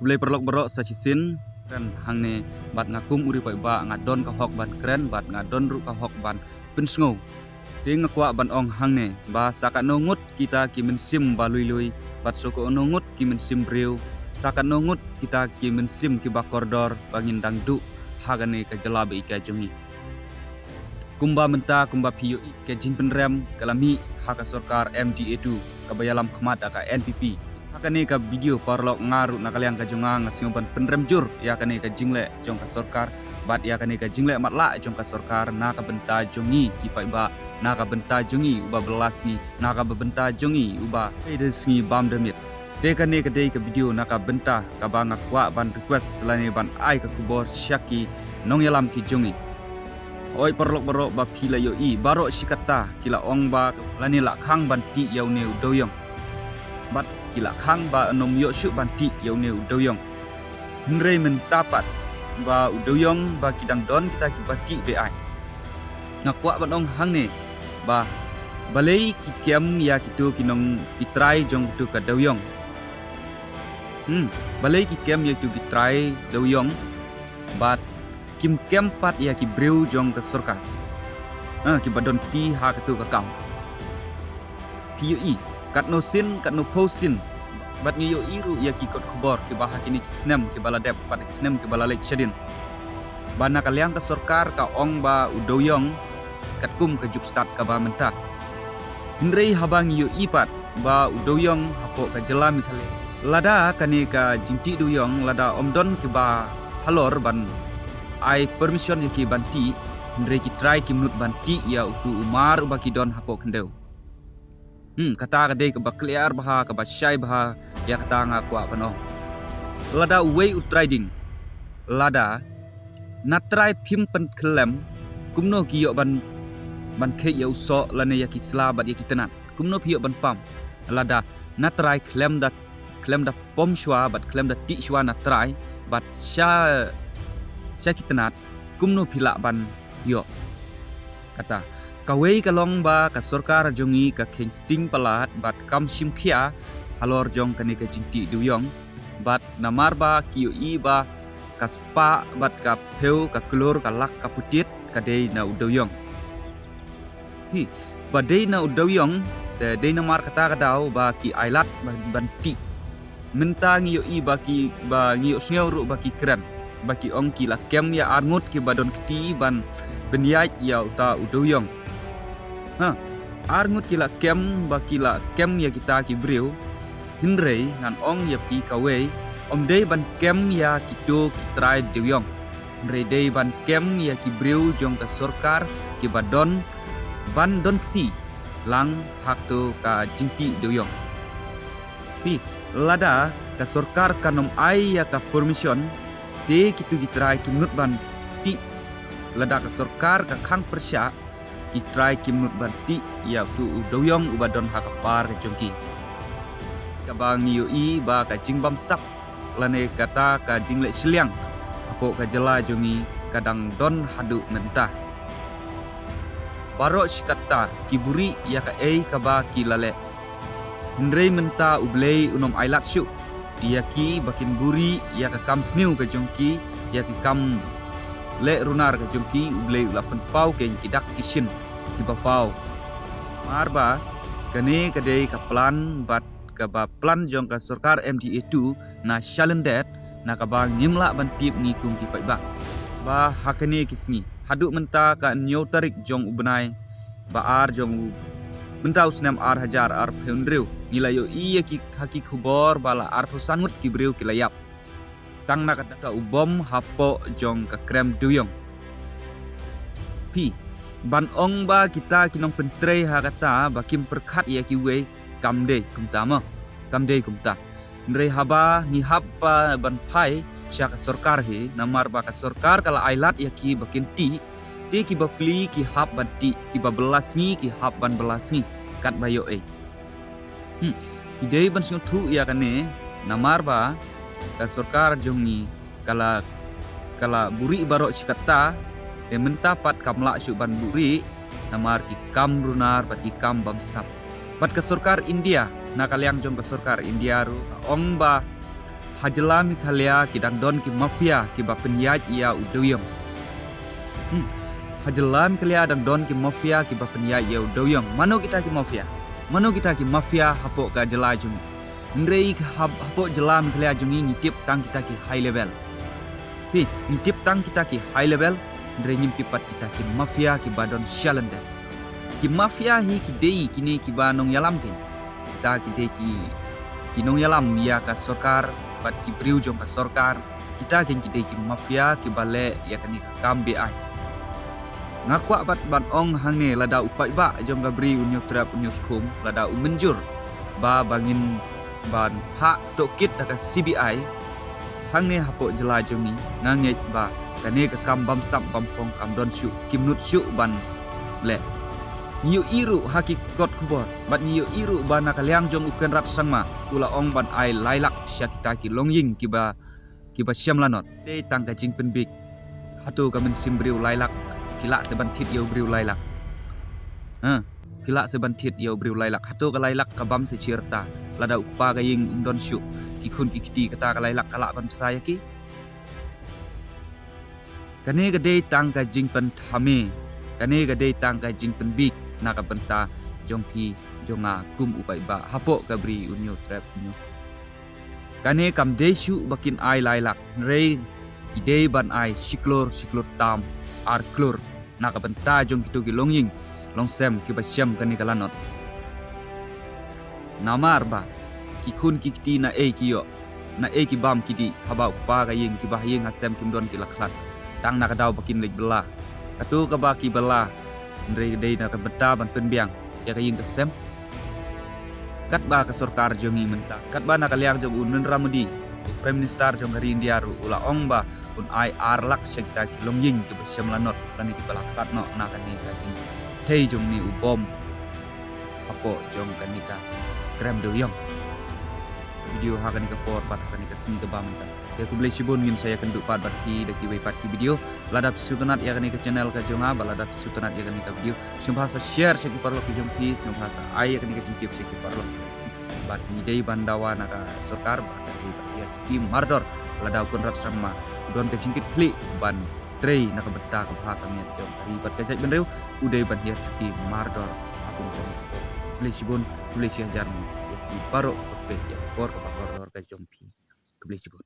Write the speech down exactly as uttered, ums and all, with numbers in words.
Khublei paralok baroh sa shisien, kren hangne bad nga kum u riewpaidbah nga don ka hok ban kren bad nga don ruh ka hok ban pynsngew. Te nga kwah ban ong hangne ba sa katno ngut kita ki mynsiem ba lui lui bad sa katno ngut ki mynsiem briew, sa katno ngut kita ki mynsiem kiba kordor ba ngin dang duh ha kane ka jylla ba ïeit jong ngi. Kumba mynta kumba phi ïohi ka jingpynrem ka la mih ha ka sorkar M D A two kaba ïalam khmat da ka N P P. Ha kane ka video paralok nga ruh na ka liang ka jong nga nga sngew ban pynrem jur ïa kane ka jingleh jong ka sorkar bad ïa kane ka jingleh matlah jong ka sorkar na ka bynta jong ngi ki paidbah, na ka bynta jong ngi uba bylla sngi, na ka bynta jong ngi uba dei da sngi bam da miet. Te kane ka dei ka video na ka bynta kaba nga kwah ban request lane ban ai ka khubor sha ki nongïalam ki jong ngi. Hooid paralok baroh ba phi la ïohi baroh shi katta ki la ong ba lane la khang ban tih ïa une u dewiong. Bad ki la khang ba ym ïoh shuh ban tih ïa une u dewiong. Hynrei mynta pat ba u dewiong ba ki dang don kita kiba tih be-aiñ. Nga kwah ban ong hangne ba balei ki kem ïa kito ki nong ki trai jong kito ka dewiong. Hmm, balei ki kem ïa kito ki trai dewiong bad kim kem pat ïa ki briew jong ka sorkar. Ha, kiba don kti ha kato ka kam. Phi ïohi katno sien, katno phew sien bad ngi ïohi ruh ïa ki kot khubor kiba ha kine ki snem kiba la dep bad ki snem kiba la leit shadien. Ba na ka liang ka sorkar ka ong ba u dewiong katkum ka juk stad kaba mynta. Hynrei haba ngi ïohi pat ba u dewiong hapoh ka jylla Meghalaya, lada kane ka jingtih dewiong lada ym don kiba halor ban ai permission ïa ki ban tih, hynrei ki trai kim nud ban tih ïa uto u mar uba ki don hapoh khyndew. Hmm, kata ka dei kaba kliar bha, kaba shai bha ïa kata nga kwah ban ong. Lada uwei u trai ding, lada na trai phim pynkhlem, kumno ki ïoh ban, ban kheit ïa u soh lane ïa ki sla bad ïa ki tnat? Kumno phi ïoh ban pam? Lada na trai khlem da, khlem da pom shuwa bad khlem da tih shuwa na trai bad sha, sha ki tnat, kumno phi lah ban ïoh? Kata kawei ka long ba ka sorkar jong ngi ka kheiñ sting palat bad kam shim khia halor jong kane ka jingtih dewiong. Bad namar ba ki ïohi ba ka spah bad ka phew ka klur ka lak ka putit ka dei na u dewiong. Hi, ba dei na u dewiong, te dei namar kata ka daw ba ki ailad ban, ban tih. Mynta ngi ïohi ba ki, ba ngi ïohsngew ruh ba ki kren ba ki ong ki la kem ïa arngut kiba don kti ban pynïaid ïa uta u dewiong. Ha, arngut ki la kem ba ki la kem ïa kita ki briew. Hynrei ngan ong ïa phi kawei, ym dei ban kem ïa kito ki trai dewiong. Hynrei dei ban kem ïa ki briew jong ka sorkar kiba don ban don kti lang ha kato ka jingtih dewiong. Phi, lada ka sorkar kan ym ai ïa ka permission, te kito ki trai kim nud ban tih. Lada ka sorkar ka khang pyrshah, ki trai kim nud ban tih ïa uto u dewiong uba don ha ka par ka jong ki. Kaba ngi ïohi ba ka jingbamsap lane kata ka jingleh shiliang hapoh ka jylla jong ngi ka dang don haduh mynta. Baroh shi katta ki buhrieh ïa kaei kaba ki la leh. Hynrei mynta U Blei un ym ailad shuh ïa ki ba kin buhrieh ïa ka kam sniew ka jong ki, ïa ki kam leh runar ka jong ki, U Blei u la pynpaw kein ki dak ki shin kiba paw. Namar ba kane ka dei ka plan bad kaba plan jong ka sorkar M D A two na sha lyndet, na kaba ngim lah ban tip ngi kum ki paidbah ba ha kane ki sngi haduh mynta ka hynñiew tarik jong u bnai ba ar jong u, mynta u snem ar hajar arphew hynriew, ngi la ïohi ïa ki ha ki khubor ba la arphew san ngut ki briew ki la ïap tang na kata ka u bom hapoh jong ka krem dewiong. Phi, ban ong ba kita ki nongpyntrei ha kata ba kim pyrkhat ïa kiwei, kam dei kumta mo, kam dei kumta. Hynrei haba ngi hap ba ban phai sha ka sorkar hi, namar ba ka sorkar ka la ailad ïa ki ba kin tih, te kiba pli ki hap ban tih, kiba bylla sngi ki hap ban bylla sngi katba ïohi. Hmm, ki dei ban sngewthuh ïa kane, namar ba ka sorkar jong ngi ka la, ka la buhrieh baroh shi katta, te mynta pat kam lah shuh ban buhrieh namar ki kam runar bad ki kam bamsap. Bad ka sorkar India, na ka liang jong ka sorkar India ruh ka ong ba Ha jylla Meghalaya ki dang don ki mafia kiba pynïaid ïa u dewiong. Hmm. Ha jylla Meghalaya dang don ki mafia kiba pynïaid ïa u dewiong. Mano kita ki mafia? Mano kita ki mafia hapoh ka jylla jong ngi? Hynrei hap-, hapoh jylla Meghalaya jong ngi ngi tip tang kita ki high level. Phi, ngi tip tang kita ki high level, hynrei ngim tip pat kita ki mafia kiba don shalynter. Ki mafia hi ki dei kine kiba nongïalam kein. Kita ki dei ki, ki nongïalam ïa ka sorkar, bad ki briew jong ka sorkar. Kita kein ki dei ki mafia kiba leh ïa kane ka kam be-aiñ. Nga kwah pat ban ong hangne, lada u paidbah jong ka Bri un ïoh trep un ïoh skhum, lada u mynjur ba, ba ngin ban phah tohkit da ka C B I hangne hapoh jylla jong ngi, nga ngeit ba kane ka kam bamsap bampong kam don shuh, kim nud shuh ban leh. Ngi ïohi ruh ha ki kot khubor, bad ngi ïohi ruh ba na ka liang jong u Conrad Sangma, u la ong ban ai lai lak sha kita ki longïing kiba, kiba shem lanot. Dei tang ka jingpynbiej. Hato ka mynsiem briew lai lak, phi lah se ban thied ïa u briew lai lak? Ha? Phi lah se ban thied ïa u briew lai lak? Hato ka lai lak ka bam se shi rta? Lada u kpa ka ïing um don shuh, ki khun ki kti, kata ka lai lak ka lah ban bsa ïa ki? Kane ka dei tang ka jingpynthame. Kane ka dei tang ka jingpynbiej na ka bynta jong phi jong nga kum u paidbah hapoh ka Bri un ïoh trep un ïoh. Kane kam dei shuh ba kin ai lai lak, hynrei ki dei ban ai shi klur, shi klur tam ar klur na ka bynta jong kito ki longïing longsem kiba shem kane ka lanot. Namar ba ki khun ki kti naei ki ïoh, naei ki bam ki dih, haba u kpa ka ïing, ki bahaïing hasem kim don ki la khlad tang na ka daw ba kin leit bylla. Kato kaba ki bylla, hynrei ka dei na ka bynta ban pynbiang ïa ka ïing ka sem. Katba ka sorkar jong ngi mynta, katba na ka liang jong u Narendra Modi, u Prime Minister jong ka ri India ruh, u la ong ba un ai ar lak sha kita ki longïing kiba shem lanot lane kiba la khlad noh na kane ka jingthei jong une u bom hapoh jong kane ka krem dewiong. Video ha kane ka por bad ha kane ka sngi kaba mynta. Te khublei shibun, ngin sa ïakynduh pat bad phi da kiwei pat ki video. Lada phi sngewtynnat ïa kane ka channel ka jong nga, bad lada phi sngewtynnat ïa kane ka video, sngewbha sa share sha ki paralok ki jong phi, sngewbha sa ai ïa kane ka jingtip sha ki paralok. Bad ngi dei ban dawa na ka sorkar ba ka dei ban hiar shuki mardor lada u Conrad Sangma u don ka jingkitkhlieh ban trei na ka bynta ka bha ka miat jong ka ri bad ka jaitbynriew, u dei ban hiar shuki mardor ha kum jong u. Khublei shibun, khublei shihajar nguh ïa phi baroh, khublei ïa ka por kaba kordor ka jong phi. Khublei shibun.